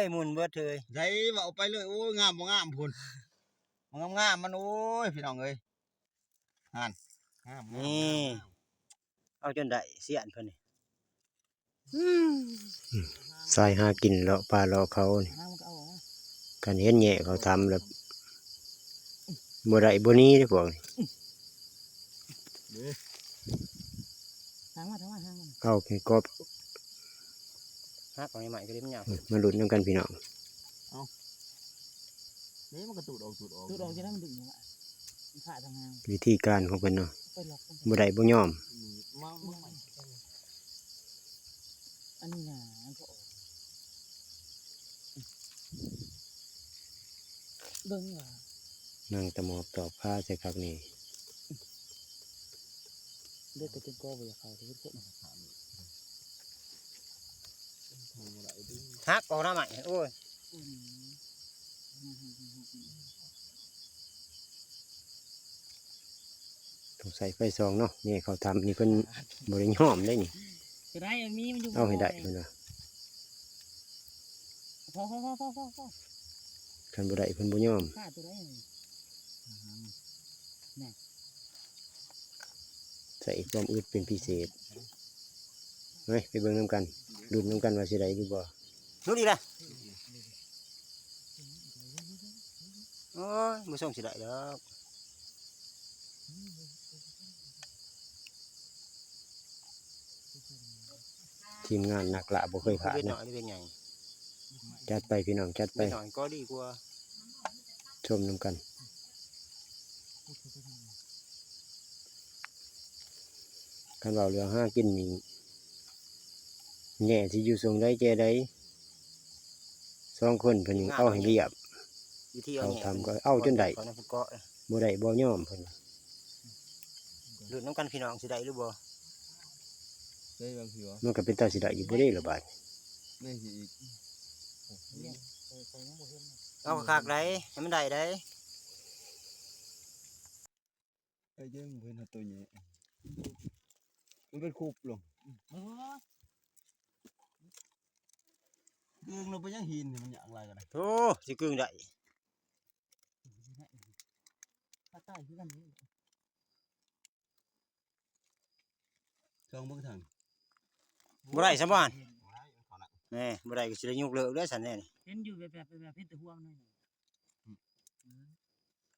ອ້ຍ ໝຸ່ນເບິດເລີຍ ໃດເວົ້າໄປເລີຍ. ໂອ້ຍ ງາມບໍ່ງາມພຸ້ນ ງາມໆ ມັນ ໂອ້ຍ ພີ່ນ້ອງເອີຍ ຫັ້ນ ງາມ ນີ້ ງາມ ເອົາຈົນໄດ້ ສຽນເພິ່ນນີ້ ສາຍຫາກິນເລາະປ່າເລາະເຂົານີ້ ຄັນເຫັນແຍ່ເຂົາທຳແລ້ວ ບໍ່ໄດ້ບໍ່ໜີເດ້ພວກນີ້ ເອົາເປັນກອບ ຫັກເອົາໃໝ່ໆ ກໍໄດ້ມັນຍາວ ມາລຸ້ນນຳກັນພີ່ນ້ອງ ເອົາ ນີ້ມັນກໍຕູດອອກ ຕູດອອກ ຕູດອອກຈັ່ງໃດມັນດຶງຢູ່ຫວະ ມັນຄາທາງຫາງ ວິທີການຂອງເພິ່ນເນາະ ໄປລັອກ ບໍ່ໄດ້ບໍ່ຍອມ ອືມ ມາ ມາ ອັນນີ້ນະ ມັນກໍອອກ ເບິ່ງວ່າ ນັ່ງຕະໝອບຕອກພາໃສ່ຄັກນີ້ ເລືອດກໍຈົນກໍບໍ່ຢາກເຂົ້າ ແຕ່ເຫັນຄົນ ຫັກອອກໜ້າໃໝ່ ໂອ້ຍ ອືມ ຕ້ອງໃຊ້ໄຟສ່ອງເນາະ ແຍ່ເຂົ້າຖ້ຳນີ້ເພິ່ນບໍ່ໄດ້ຍອມເດ້ນີ້ ຈະໄດ້ ມັນມີ ມັນຢູ່ ເອົາໃຫ້ໄດ້ເພິ່ນວ່າ ພໍໆໆໆໆ ຄັນບໍ່ໄດ້ເພິ່ນບໍ່ຍອມ ຂ້າຕົວໃດ ນະ ໃສ່ຄວາມອຶດເປັນພິເສດ ເຮີ້ຍ ໄປເບິ່ງນຳກັນ ລຸ້ນນຳກັນວ່າຊິໄດ້ຫຼືບໍ່ ລຸ້ນອີກແລ້ວ ໂອ້ຍ ບໍ່ສົ່ງຊິໄດ້ດອກ ທີມງານນັກລ່າບໍ່ເຄີຍພາດເນາະ ເປັນນ້ອຍ ເປັນໃຫຍ່ ຈັດໄປພີ່ນ້ອງ ຈັດໄປ ເປັນນ້ອຍກໍດີກວ່າ ຊົມນຳກັນ ຄັນເວົ້າເລື່ອງຫາກິນນີ້ ແຍ່ຊິຢູ່ຊົງໃດແຈໃດ ສອງຄົນເພິ່ນຍັງເອົາໃຫ້ລຽບ ວິທີເອົາ ເຂົ້າຖ້ຳກໍເອົາຈົນໄດ້ ເອົາໃນພູເກາະ ບໍ່ໄດ້ບໍ່ຍອມເພິ່ນ ລຸ້ນນຳກັນພີ່ນ້ອງ ຊິໄດ້ຫຼືບໍ່ ໄດ້ບາງທີວະ ມັນກໍເປັນຕາຊິໄດ້ຢູ່ບໍ່ເດ້ລະບາດນີ້ ໄດ້ຊິອີກ ເອົາຄັກໆ ໃດ ໃຫ້ມັນໄດ້ໃດ ໄອ້ເຈົ້າບໍ່ເຫັນຫາໂຕໃຫຍ່ ມັນເປັນຄຸບລົງ ເອີ ດຶງລົງໄປຍັງຫີນນີ້ ມັນຍາກຫຼາຍກໍໄດ້ ໂອ້ ຊິກຶງໄດ້ ປາໃຕ້ຄືກັນ ຊ່ອງເບິ່ງທາງ ບໍ່ໄດ້ຊະບໍ່ຫັ້ນ ບໍ່ໄດ້ ມັນເຂົ້າໜັກ ແນ່ ບໍ່ໄດ້ກໍຊິໄດ້ຍົກເລີກເດ້ຊັ້ນແນ່ນີ້ ເຫັນຢູ່ແວບໆ ແວບໆ ເຫັນແຕ່ຫົວມັນໜ້ອຍໜຶ່ງ ອືມ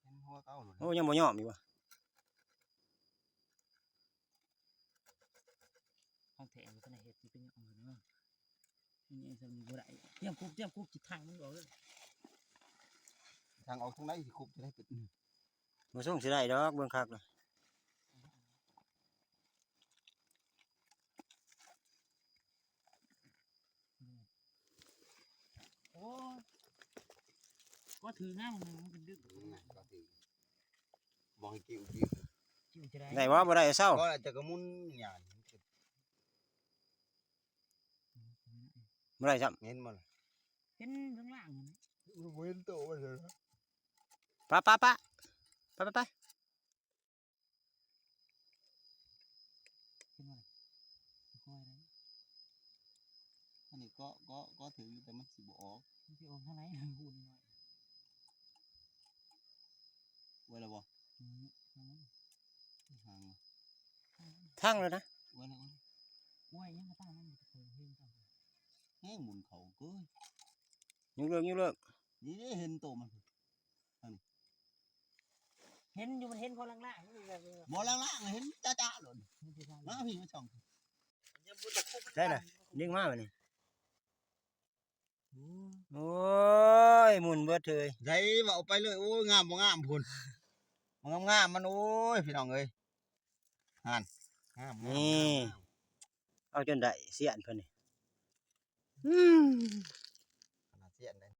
ເຫັນຫົວເຂົາໂລດ ໂອ້ ຍັງບໍ່ຍອມອີກຫວະ ຂອງແທ້ບໍ່ທັນໄດ້ເຮັດ ຊິໄປຍອມເນາະ ນີ້ຊຳນີ້ບໍ່ໄດ້ ຕຽມຄຸບ ຕຽມຄຸບ ຊິທາງມັນອອກເລີຍ ທາງອອກທາງໃດ ຊິຄຸບຈະໄດ້ເປັນ ບໍ່ສົ່ງຊິໄດ້ດອກ ເບິ່ງຄັກລະ ໂອ້ຍ ກໍຖືກນະ ມັນ ມັນດຶງ ອືມ ກໍຖືກ ບໍ່ໃຫ້ກິ້ວ ກິ້ວ ກິ້ວຈະໄດ້ ໄດ້ບໍ່? ບໍ່ໄດ້ເຊົາ ບໍ່ໄດ້ ຈະກະໝຸນຫຍັງ ບໍ່ໄດ້ຊ້ຳ ເຫັນບໍ່ລະ? ເຫັນຂ້າງລ່າງຫັ້ນນະ ບໍ່ເຫັນໂຕມັນເລີຍ ປະ ປະ ປະ ໄປ ໄປ ໄປ ເຫັນບໍ່ລະ? ຄ່ອຍເດ້ ອັນນີ້ເກາະ ເກາະ ເກາະຖືກຢູ່ ແຕ່ມັນຊິບໍ່ອອກ ມັນຊິອອກທາງໃດ? ຫູນ້ອຍໆ ໄວ້ແລ້ວບໍ່? ອືມ ທາງ ທາງແລ້ວນະ ໄວ້ແລ້ວ ໄວ້ແລ້ວ ໄວ້ຍັງກະຕາມ ມັນບໍ່ເຄີຍເຫັນ ແຮງໝຸນເຂົ້າເກີນ ຍົກເລີກ ຍົກເລີກ ນີ້ເຫັນໂຕມັນ ເຫັນຢູ່ ມັນເຫັນພໍລາງໆ ບໍ່ລາງໆ ເຫັນຈະໆໂລດ ມາພີ້ ມາຊ່ອງ ໄດ້ລະ ດຶງມາບາດນີ້ ໂອ້ຍ ໝຸນເບິດເລີຍ ໄດ້ເວົ້າໄປເລີຍ ໂອ້ຍ ງາມບໍ່ງາມພຸ້ນ ງາມໆ ມັນ ໂອ້ຍ ພີ່ນ້ອງເອີຍ ຫັ້ນ ງາມ ນີ້ ງາມ ເອົາຈົນໄດ້ ສຽນເພິ່ນນີ້ ອືມ